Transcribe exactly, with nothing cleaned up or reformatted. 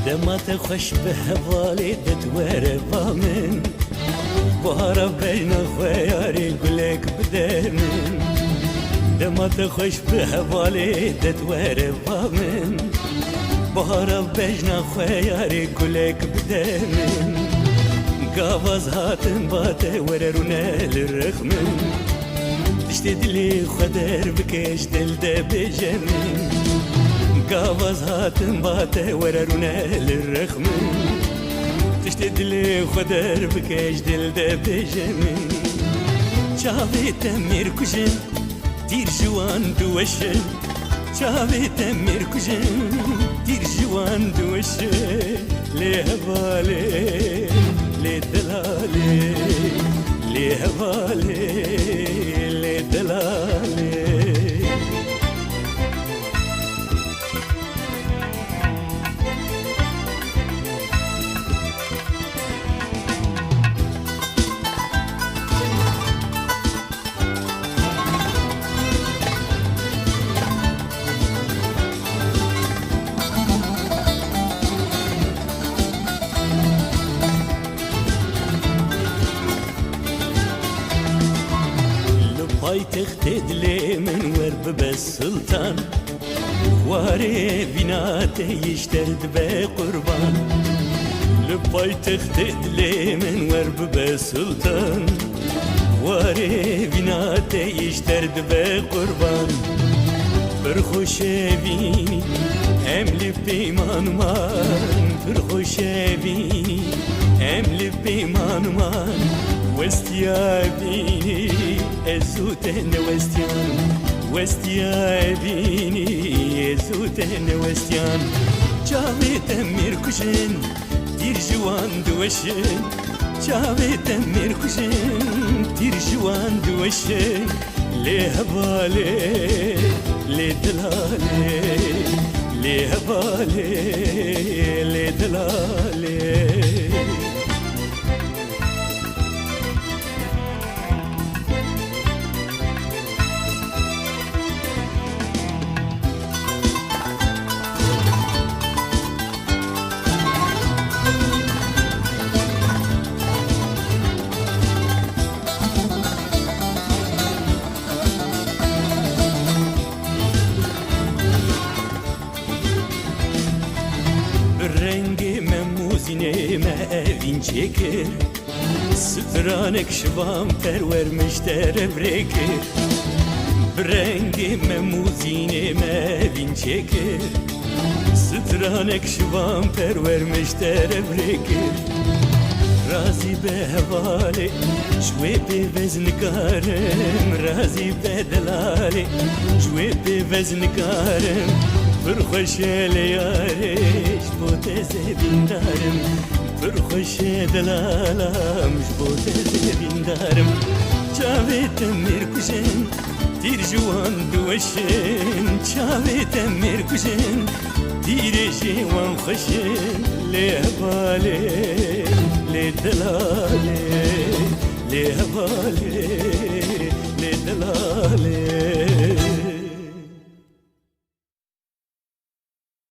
Dema te xweş bi hevalê de tu were ba min. Bahara bejna xwe yarê gulek bide min. Dema te xweş bi hevalê de tu were ba min. Bahara bejna xwe yarê gulek bide min. Gavaz hatin ba te were rûne li rix min. Tiştê dilê xwe derbike ji dil de bêje min. Gavaz hatin ba te were rûne li rix min. Tiştê dilê xwe derbike ji dil de bêje min. Çavê te mêr kujin, tîr ji wan diweşin. Çavê te mêr kujin, tîr ji wan diweşin. Lê hevalê, lê delalê, lê hevalê, lê delalê. Li paytextê dilê min wer bibe sultan. Warê vîna te yî ji te re dibe qurban. Li paytextê dilê min wer bibe sultan. Warê vîna te yî ji te re dibe qurban. Pir xweş e vînî em li pêman man. Pir xweş e vînî em li pêman man. Westiya vînî ez û te newestiyan. Westiya vînî ez û te newestiyan. Çavê te mêr kujin, tîr ji wan diweşin. Çavê te mêr kujin, tîr ji wan diweşin. Lê hevalê, lê delalê, lê hevalê, lê delalê. Bi rengê me mûzînê me evîn çêkir. Stranek şivan perwer min ji te re birêkir. Bi rengê me mûzînê me evîn çêkir. Stranek şivan perwer min ji te re birêkir. Razî be hevalê, ji wê pêvez nikarim. Razî be delalê, ji wê pêvez nikarim. Pir xweş e lê yarê, ji bo te zevîndarim. Pir xweş e delalam, ji bo te zevîndarim. Çavê te mêr kujin, tîr ji wan diweşin. Çavê te mêr kujin, tîrê ji wan xweş in. Lê hevalê, lê delalê, lê hevalê, lê delalê.